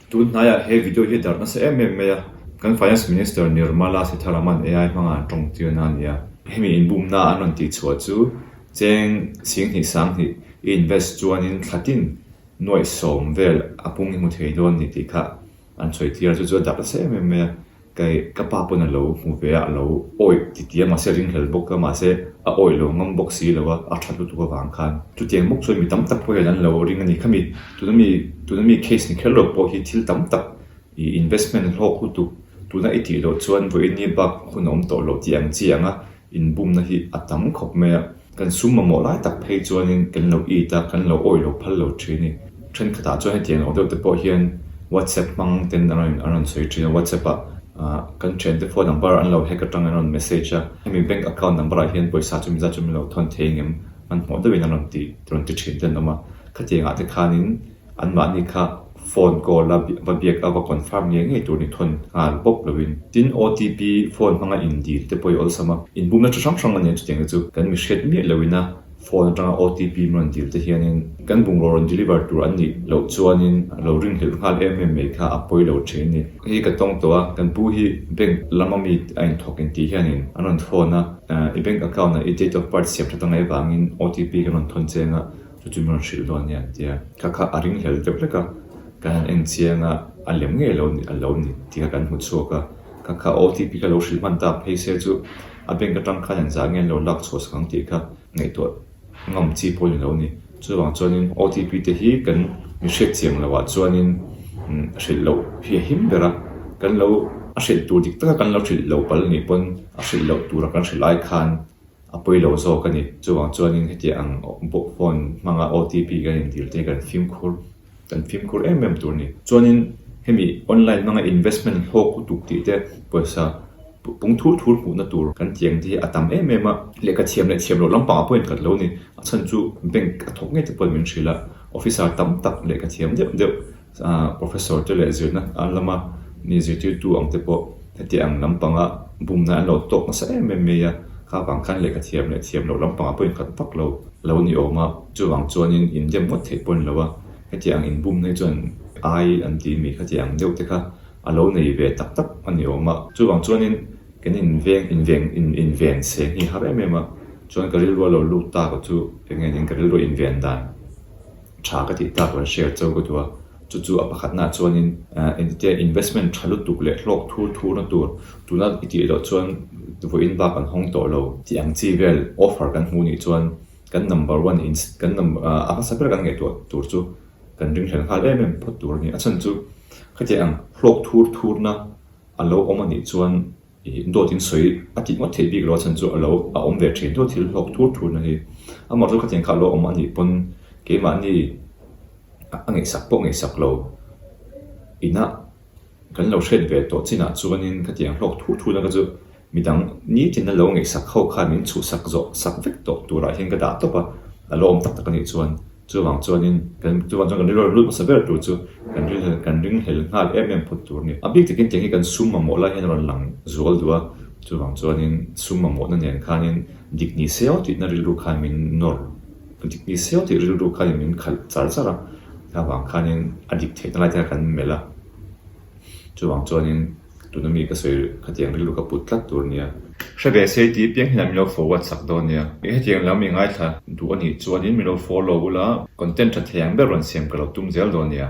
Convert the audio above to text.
Tun hnaiah he video hi darh nasa em em mai a, kan Finance Minister Nirmala Sitharaman AI hmanga an tawng tirna a ni a. Hemi inbumna an rawn tihchhuah chu cheng 20 sanghnih i invest chuanin thlatin nuaih sawm vel a pung i hmu thei dawn ni tih kha an sawi tir a, chu chu a darh nasa em em mai a. Kei ka pa pawn a lo hmu ve a, a lo awih ti ti a, mahse a ringhlel bawk a, mahse a awih lo ngam bawk si lo a, a that lutuk avang khan. Chutiang bawk chuan mi tam tak pawh hian an lo ring a ni. Khami tuna mi tuna mi case ni kher lo pawh hi thil tam tak i investment hlawk lutuk tuna i tih loh chuan vawiin ni bak hun a awm tawh loh tih ang chi ang a, Inbumna hi a tam khawp mai a, kan sum mamawh lai tak phei chuanin kan lo it a, kan lo awih lo phal lo thin a ni. Thenkhatah chuan hetiang lo deuh te pawh hian WhatsApp hmang ten an rawn an rawn sawi thin a, WhatsApp ah kan thiante phone number an lo hack atang an rawn message a, hemi bank account number ah hian pawisa chu miza chu min lo thawn thei engem hmanhmawh deuhin an rawn ti rawn ti thin te an awm a, khatiangah te khanin Anmahni kha phone call a va biak a va confirm ngei ngei tur ni thawn nghal bawk lovin. Tin, OTP phone hmanga indil te pawh i awlsam a, inbumna tha hrang hrang a nia chutiang te chu kan mi hriat miah loin a phone atanga OTP min rawn dil te hianin kan bungraw rawn deliver tur an nih loh chuanin a lo ringhlelh nghal em em mai kha a pawi lo thin a ni. Hei ka tawng tawh a, kan pu hi bank lama mi a inthawk inti hianin an rawn phone a, i bank account ah i date of birth siam that angai vangin OTP kan rawn thawn cheng a, Chu chu min rawn hrilh dawn nia an ti a, kha kha a ring hlel deuh hlek a, kan han en chiang a, a lem ngei lo a lo ni tih kha kan hmu chhuak a, kha kha OTP kha lo hrilh hman ta phei se chu a bank atang khan an zah nge an lo lak chhuah sak ang tih kha ngaihtuah ngam chi pawh a ni lo a ni. Chuvang chuanin OTP te hi kan mi hriat chiang loh ah chuanin hrilh loh hi a him ber a, kan lo a hrilh tur dik taka kan lo hrilh lo pal nih pawn a hrilh loh tura kan hrilh ai khan A pawi lo zawk a ni. Chuvang chuanin heti ang phone hmanga OTP kan indir te hi kan fimkhur kan fimkhur em em tur a ni. Chuanin hemi online hmanga investment hlawk lutuk tih te pawisa pung thur thur hmuhna tur kan tih ang te hi a tam em em a. Lehkha thiam leh thiam loh lampangah pawh inkhat lo a ni. A chhan chu bank a thawk ngei te pawhin min hrilh a, officer tam tak lehkha thiam deuh deuh Professor te leh zirna lama mi zirtirtu ang te pawh heti ang lampanga bumna an lo tawk nasa em em mai a, kha vang khan lehkha thiam leh thiam loh lampangah pawh inkhat vak lo lo ni awm a, chuvang chuanin indem ngawt theih pawh a ni lo a, heti ang inbumna hi chuan ai an tih mi khati ang deuh te kha a lo nei ve tak tak a ni awm a, chuvang chuanin kan inveng inveng inven seng hi har em em a, chuan ka rilru a lo lut tak chu eng nge niin ka rilru inven dan. Tha ka tih tak rawn share chauh ka duh a, chu chu a pakhatnaah chuanin engtitia investment tha lutuk leh hlawk thur thurna tur tuna i tih loh chuan vawiin bak an hawng tawh lo tih ang chi vel offer kan hmuh nih chuan kan number one in kan number a hmasa ber kan ngaihtuah tur chu kan ringhlel nghal em em phawt tur a ni. A chhan chu khatiang ang hlawk thur thurna a lo awm a nih chuan Ih dawt in sawi a tih ngawt theih bik lo a chhan chu a lo a awm ve thin deuh thil hlawk thur thur na hi. Amah chu khatiang kha a lo awm a nih pawn keimahni a ngaihsak pawh ngaihsak lo inah kan lo hriat ve tawh chinah chuanin khatiang hlawk thur thur na kha chu midang nitin a lo ngaihsak ho khan min chhuhsak zawh sak vek tawh turah hian ka dah tawp a, a lo awm tak tak a nih chuan. Chuvang chuanin kan chuvang chuan kan rilru lut hmasa ber tur chu kan ringhlel kan ringhlel nghal em em phawt tur a ni. A bik takin tiang hi kan sum mamawh lai hian a rawn lang zual duh a, chuvang chuanin sum mamawhna nen khanin dik ni seo tihna rilru khan min nawr dik ni seo tih rilru khanin min khalh char char a, avang khanin a dik theihna lai te kha kan melh a, chuvang chuanin. Tuna mi ka sawi khatiang rilru ka put tlat tur nia. Hre ve se tih piang hian min lo forward sak dawn nia. Hetiang lam i ngaithla duh a nih chuanin min lo follow ula, content tha thei ang ber rawn siam ka lo tum zel dawn nia.